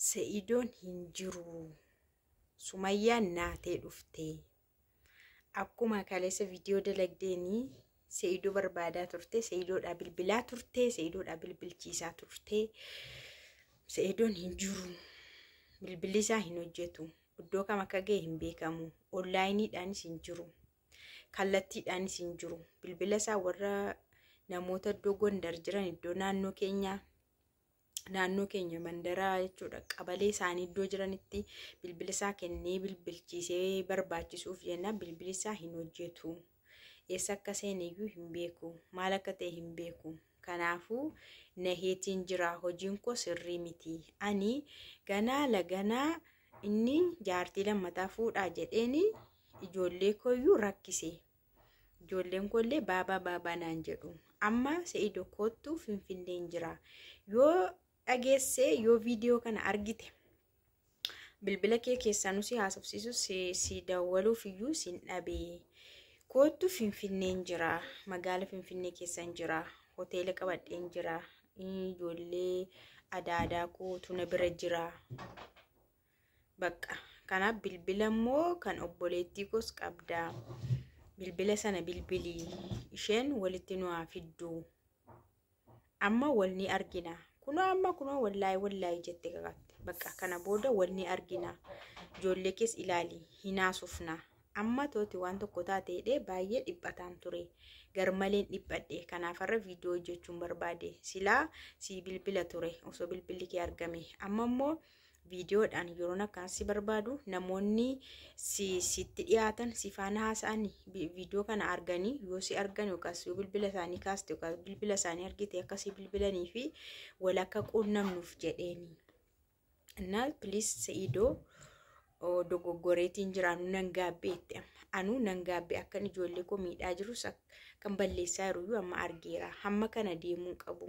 Se'idoon hin jiru. Sumayyaan naatee dhufte. Akkuma kaleessa viidiyoo dalagdeenii Se'idoo barbaadaa turte, Se'idoodhaa bilbilaa turte, Se'idoodhaa bilbilchiisaa turte. Se'idoon hin jiru. Bilbilli isaa hin hojjetu. Iddoo kam akka ga'e hin beekamu. Onlaayiniidhaanis hin jiru. Kallattiidhaanis hin jiru. Bilbila isaa warra namoota iddoo Gondar jiran, iddoo naannoo keenyaa, naannoo keenya mandaraa jechuudha, qabalee isaanii iddoo jiranitti bilbila isaa kennee bilbilchiisee barbaachisuuf jennaan bilbilli isaa hin hojjetu. Eessa akka seene iyyuu hin beeku. Maal akka ta'e hin beeku. Kanaafuu naheetiin jira. Hojiin koo sirrii miti. Ani ganaa laganaa inni jaartii lammataa fuudhaa jedheeni ijoollee kooyyuu rakkise. Ijoolleen koollee baabaa baabaa naan jedhu. Amma Se'ido koottu, Finfinneen jira. Yoo dhageesse, yoo viidiyoo kana argite, bilbila kee keessaa si haasofsiisu, si dawwaluuf iyyuu sin dhabee. Koottu, Finfinneen jira. Magaala Finfinnee keessan jira. Hoteela qabadheen jira. Ijoollee adaadaa kootu na bira jira. Bakka kanaaf bilbila immoo kan obboleettii koos qabda. Bilbila sana bilbilii isheen walitti nu haa fiddu. Amma wal ni argina. Kunoo amma kunoo wallaahi wallaahi jette kakatte. Bakka kana booda wal ni argina. Ijoollee kees ilaali, hin haasofna. Amma tooti waan tokko taate jedhee baay'ee dhiphataan ture. Garmaleen dhiphadhe. Kanaaf har'a viidiyoo hojjechuun barbaade. Silaa si bilbila ture osoo bilbilli kee argame. Amma immoo viidiyoodhaan yeroon akkaan si barbaadu, namoonni si sitti dhiyaatan si faana haasa'an viidiyoo kana arganii yoo si argan, yookaas yoo bilbila isaanii kaaste yookaas bilbila isaanii argite, akka si bilbilanii fi wal akka quunnamnuuf jedheeni. Innaa please Se'idoo, dogoggoreetiin jira, anuu nan gaabbee itti, anuu nan gaabbee. Akkan ijoollee koo miidhaa jirus, kan balleessaa jiru amma argeera. Hamma kana deemuu qabu.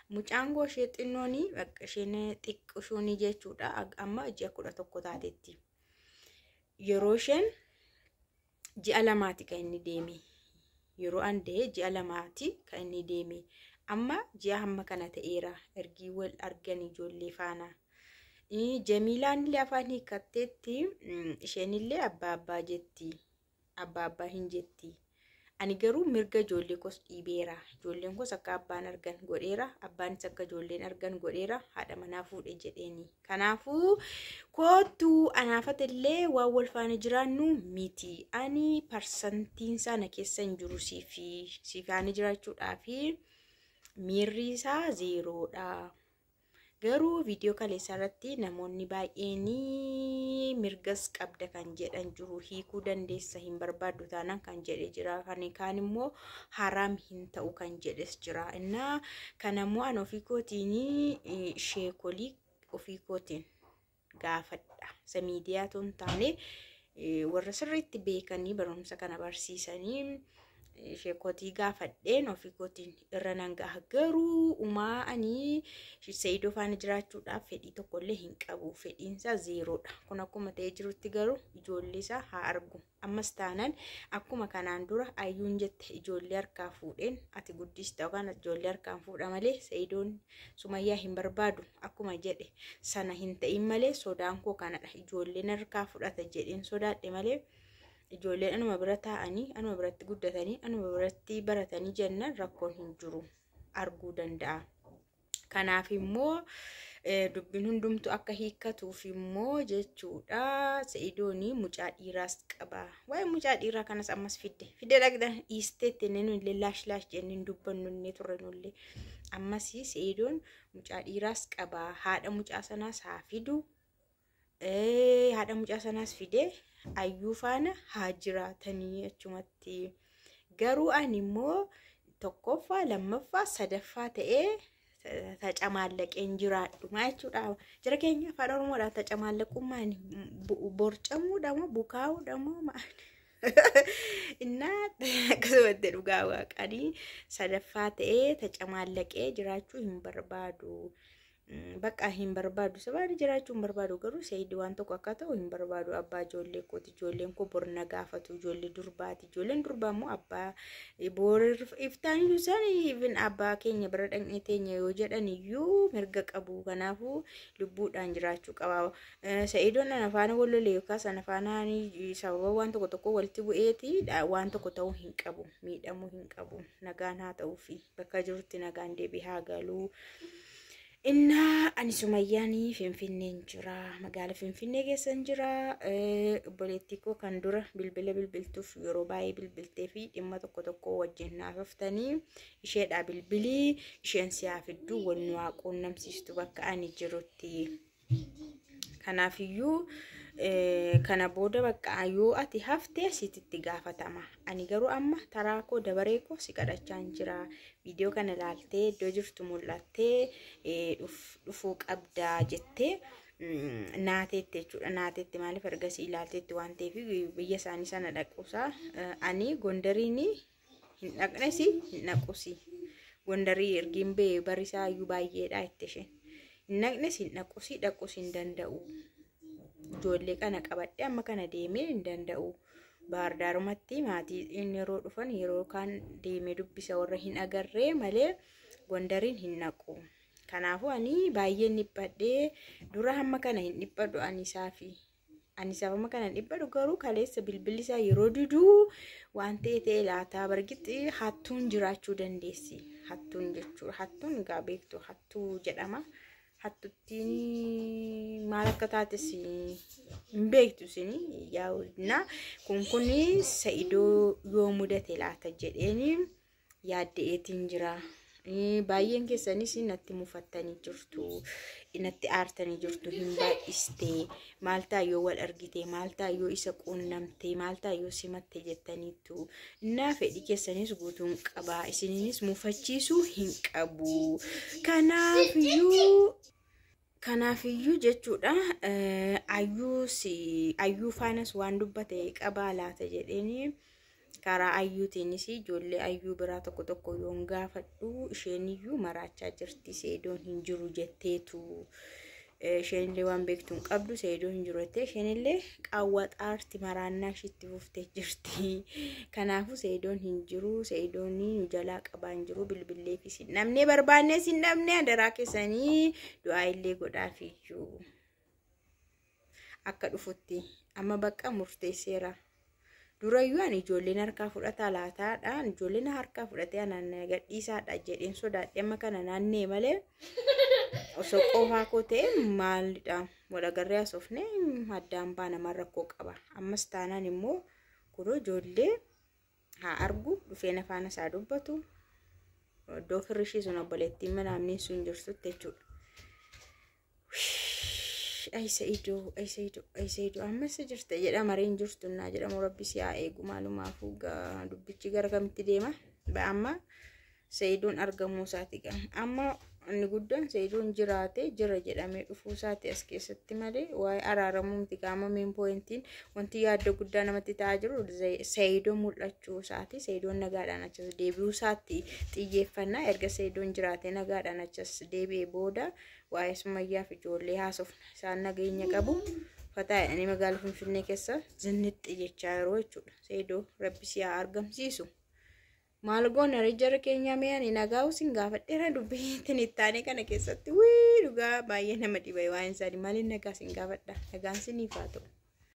Mucaan koo ishee xinnooni, isheen xiqqishuuni jechuudha, amma ji'a 11 taatetti. Yeroo isheen ji'a 2ti kan inni deeme. Yeroo an da'ee ji'a 2ti kan inni deeme. Amma ji'a hamma kana ta'eera ergii wal argan ijoollee faana. Jamiilaan illee afaan hiikkatteetti, isheen illee abbaa abbaa jetti. Abbaa abbaa hin jetti. Ani garuu mirga ijoollee koos dhiibeera. Ijoolleen koos akka abbaan argan godheera. Abbaanis akka ijoolleen argan godheera. Haadha manaa fuudhe jedheeni. Kanaafuu koottuu, anaafata illee waan wal faana jiraannu miti. Ani parsantiin sana keessa hin jiru, si faana jiraachuudhaa fi miirri isaa zeeroodha. Garuu viidiyoo kaleessaa irratti namoonni baay'een mirgas qabda kan jedhan jiru, hiikuu dandeessa hin barbaaddu taanaan kan jedhe jira. Kan kaan immoo haraam hin ta'u kan jedhes jira. Innaa kanammoo an ofii kootiin sheekolii ofii kootiin gaafadha. Isa miidiyaa tun taane, warra sirriitti beekanii barumsa kana barsiisanii sheekotii gaafadheen ofii kootiin irra nan gaha. Garuu umaa ani Se'idoo faana jiraachuudhaaf fedhii tokkollee hin qabu. Fedhiinsaa zeeroodha. Kun akkuma ta'ee jirutti garuu ijoollee isaa haa argu. Ammas taanaan akkuma kanaan dura ayyuun jette, ijoollee harkaa fuudheen ati guddista yookaan ijoollee harkaan fuudha malee Se'idoon Sumayyaa hin barbaadu akkuma jedhe sana hin ta'in malee, sodaan koo kanadha. Ijoolleen harkaa fudhata jedheen sodaadhe malee, ijoolleen anuma bira taa'anii, anuma biratti guddatanii, anuma biratti baratanii jennaan rakkoon hin jiru, arguu danda'a. Kanaaf immoo dubbiin hundumtu akka hiikkatuuf immoo jechuudha. Se'idoon mucaa dhiiraas qaba. Waa'ee mucaa dhiiraa kanas ammas fidde. Fidde dhaqxa dhiisteetti inni nullee laash laash jennee hin dubbannu inni turre nullee. Ammas Se'idoon mucaa dhiiraas qaba. Haadha mucaa sanaas haa fidu. Haadha mucaa sanaas fidee ayyuu faana haa jiraatanii achumatti. Garuu ani immoo tokkoffaa, lammaffaa, sadaffaa ta'ee tacamaallaqeen jiraadhu. Maa jechuudha? Jara keenya, afaan Oromoodhaan tacamaallaqummaan borcamuudha moo bukaa'uudha moo maal? Innaa akkasumatti dhugaa waaqanii sadaffaa ta'ee tacamaallaqee jiraachuu hin barbaadu. Bakka hin barbaadu. Sababni jiraachuu hin barbaadu garuu Sa'iid waan tokko akka ta'u hin barbaadu. Abbaa ijoollee kooti. Ijoolleen koo bor na gaafatu. Ijoollee durbaati. Ijoolleen durbaa immoo abbaa bor iftaan iyyuu isaan even abbaa keenya bira dhaqnee teenya yoo jedhan iyyuu mirga qabu. Kanaafuu lubbuudhaan jiraachuu qaba. Sa'iidoon ana faana wal lole yookaas ana faana sababa waan tokko tokko walitti bu'eeti waan tokko ta'uu hin qabu. Miidhamuu hin qabu. Nagaan haa ta'uufi bakka jirutti nagaan deebi'ee haa galuu. Innaa ani Sumayyaan Finfinneen jira. Magaala Finfinnee keessan jira. Obboleettii koo kan dura bilbila bilbiltuuf yeroo baay'ee bilbiltee fi dhimma tokko tokko wajjin naasoftanii isheedhaa bilbilii isheen si haa fidduu wal nu haa quunnamsiistu bakka ani jirutti. Kanaafiyyuu kana booda bakka yoo ati hafte sitti gaafatama. Ani garuu amma taraa koo dabaree koo si kadhachaan jira. Viidiyoo kana ilaaltee iddoo jirtu mul'attee dhufuu qabdaa jettee naateette jechuudha. Naateette maaliif ergasii ilaalteetti waan ta'eef biyya isaanii sana dhaquusaa ani Gondariin hin dhaqnes hin dhaqusi. Gondarii ergiin ba'e barisaa iyyuu baay'eedha jette isheen. Hin dhaqnes hin dhaqusi dhaquus hin danda'u. Ijoollee kana qabadhee amma kana deemee hin danda'u. Baardaarumatti maatiin yeroo dhufan yeroo kaan deemee dubbisa warra hin agarree malee Gondariin hin dhaqu. Kanaafuu ani baay'een dhiphadhee dura hamma kana hin dhiphadhu ani isaafi. Ani isaaf hamma kana hin dhiphadhu garuu kaleessa bilbilli isaa yeroo diduu waan ta'e ta'e laataa bargitti hattuun jiraachuu dandeessi. Hattuun jechuudha. Hattuun egaa beektu hattuu jedhama. Hattuttiin maal akka taates hin beektu isin yaa'u kun kun Sa'idoo yoo mudate laata jedheeni yaaddeetiin jira. Baay'een keessanis natti mufattanii jirtu, natti aartanii jirtu, hin baay'iste, maal ta'a yoo wal argite, maal ta'a yoo isa quunnamte, maal ta'a yoo simatte jettaniittu. Innaa fedhii keessanis guutuun qaba, isininis mufachiisuu hin qabu. Kanaafiyyuu jechuudha ayyuu faanas waan dubbate qabaa laata jedheeni. Karaa ayyuutiinis ijoollee ayyuu biraa tokko tokko yoon gaafadhu isheeniyyuu maraachaa jirti Sa'idoon hin jiru jetteetu. Isheenillee waan beektu hin qabdu Sa'idoon hin jiru jettee isheenillee qaawwa xaarti maraannaa ishiitti fuftee jirti. Kanaafuu Sa'idoon hin jiru Sa'idoon nu jalaa qabaa hin jiru bilbilleefis hin dhabnee barbaannees hin dhabnee adaraa keessanii du'aa illee godhaafiyyuu. Akka dhufutti amma bakka murteesseera. Durayyuu ani ijoolleen harkaa fudhataa laataadha. Ijoolleen harkaa fudhatee anaan gadhiisaadha jedheen sodaadhe amma kana naannee malee osoo qofaa koo ta'e maalidha wal agarree haasofne addaan baana maal rakkoo qaba. Ammas taanaan immoo kunoo ijoollee haa argu dhufeen afaan isaa dubbatu iddoo firri ishii sun obboleettiin manaamni sun jirtutti jechuudha. Ay Sa'idoo, ay Sa'idoo, ay Sa'idoo ammas jirta jedha mareen jirtu naa jedhamu rabbi si haa eegu maalumaafuu dubbichi gara kamitti deema. Amma Sa'idoon argamuu isaati gaa. Amma inni guddaan Sa'idoon jiraate jira jedhamee dhufuu isaati as keessatti malee waa'ee araaramuu miti qaama meen pooyintiin wanti yaadda guddaa namatti ta'aa jiru Sa'idoon mul'achuu isaati. Sa'idoon nagaadhaan achas deebi'uu isaatti xiyyeeffannaa erga Sa'idoon jiraate nagaadhaan achas deebi'ee booda waa'ee Sumayyaaf ijoollee haasofna. Isaan nageenya qabu. Fataa jedhanii magaalaa Finfinnee keessa zinnixxi jechaa yeroo jechuudha. Sa'idoo rabbi si haa argamsiisu. Maal goona jara keenya mee ani nagaa usin gaafadheera dubbiin itti kana keessatti wii dhugaa baay'ee nama dhiba waan isaanii maaliin nagaa sin gaafadha nagaan siniif haa ta'u.